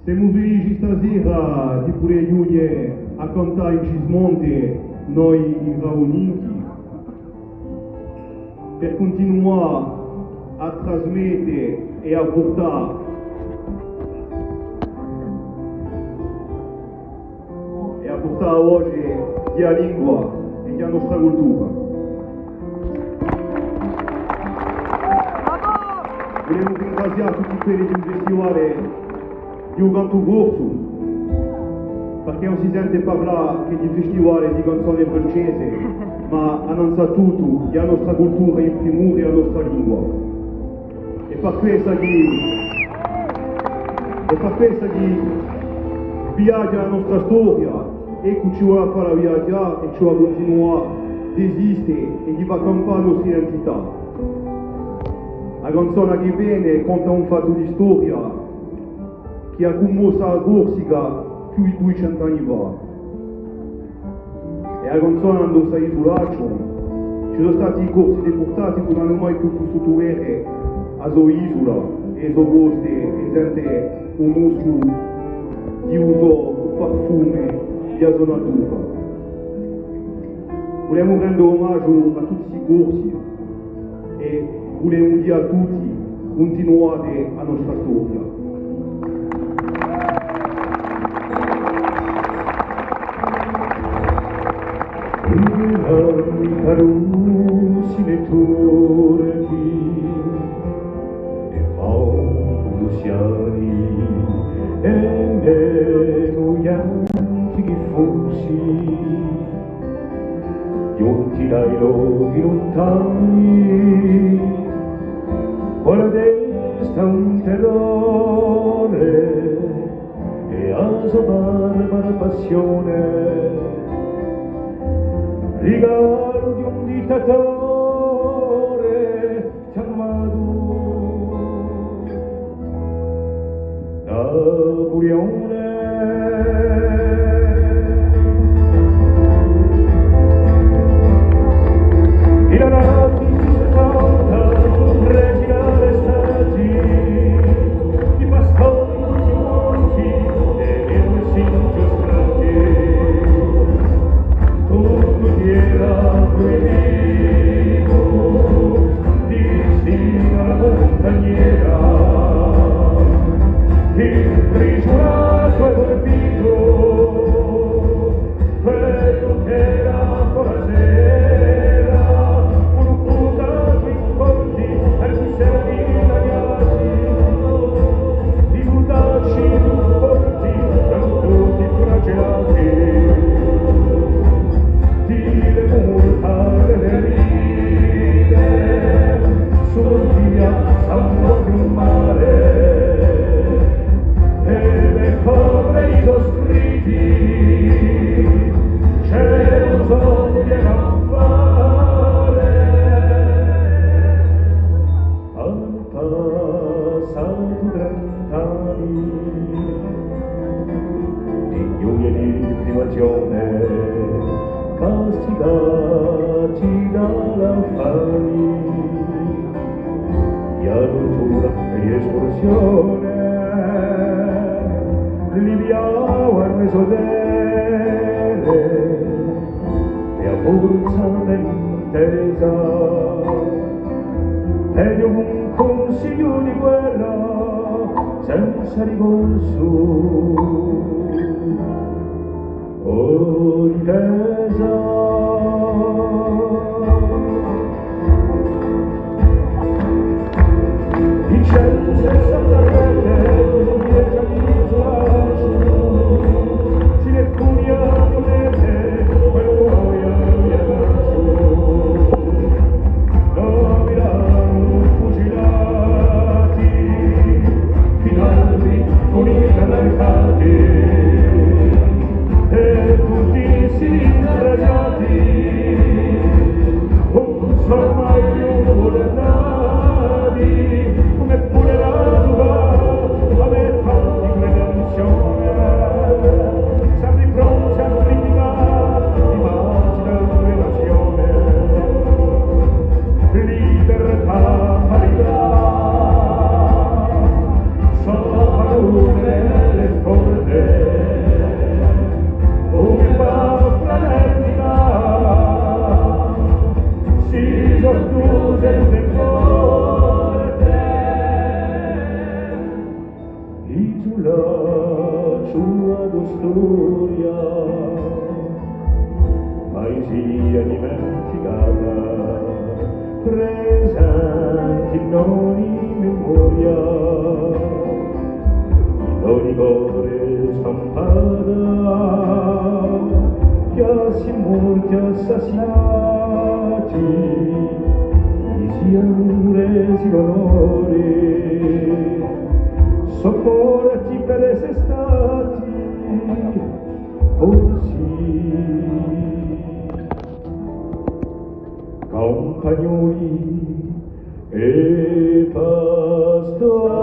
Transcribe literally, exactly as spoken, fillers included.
Semu felici stasera di pudè ghjunghje à cantà in Cismonte, noi in Gravunghji, per cuntinuà à trasmette è à purtà, è à purtà a voce di a lingua è di a nostra cultura. Vulemu ringrazià tutti quelli di u Festivale di u Cantu Corsu, perchè ùn si sente parlà chè di festivale di canzone francese, ma annanzatuttu di a nostra cultura in primura è a nostra lingua. Hè per quessa chì, hè per quessa chì viaghja a nostra storia, è chì ci vole à falla viaghjà è ci vole à cuntinuà d'esiste è di fà campà a nostra identità. A canzona chì vene conta un fattu di storia chì hà cummossu a Corsica più di duiecentu anni fà. È a canzona indossa Isulacciu, ci sò stati i Corsi depurtati chì ùn anu mai più pussutu vede a so isula è e so coste è sente u muscu di u so parfume di a so natura. Vulemu rende omagiu à tutti sti Corsi è vulemu dì à tutti: cuntinuate a nostra storia. Lamparussi, letture qui, è mondi luciani, è menu bianchi chì fussi, ghjunti da i lochi luntani, quale desta un terrore, è a so barbara passione, rigalu di un dittatore chjamatu Napulione. È la notte si svolta, reginale stati, i pastori Anu passatu trent'anni, di ghjuie di privazione, castigati da l'affanni, di a cultura è di l'espulsione, li viavu a risodere, è a forza di l'intesa, è di un cunsigliu di guerra senza ricorsu o difesa. Insomma, io guardati, come pure la tua storia mai sia dimenticata, presenti in ogni memoria, in ogni core stampata, chì à sti morti assassinati, i signori si onori, sò morti per esse stati cusì. Campagnoli è pastori.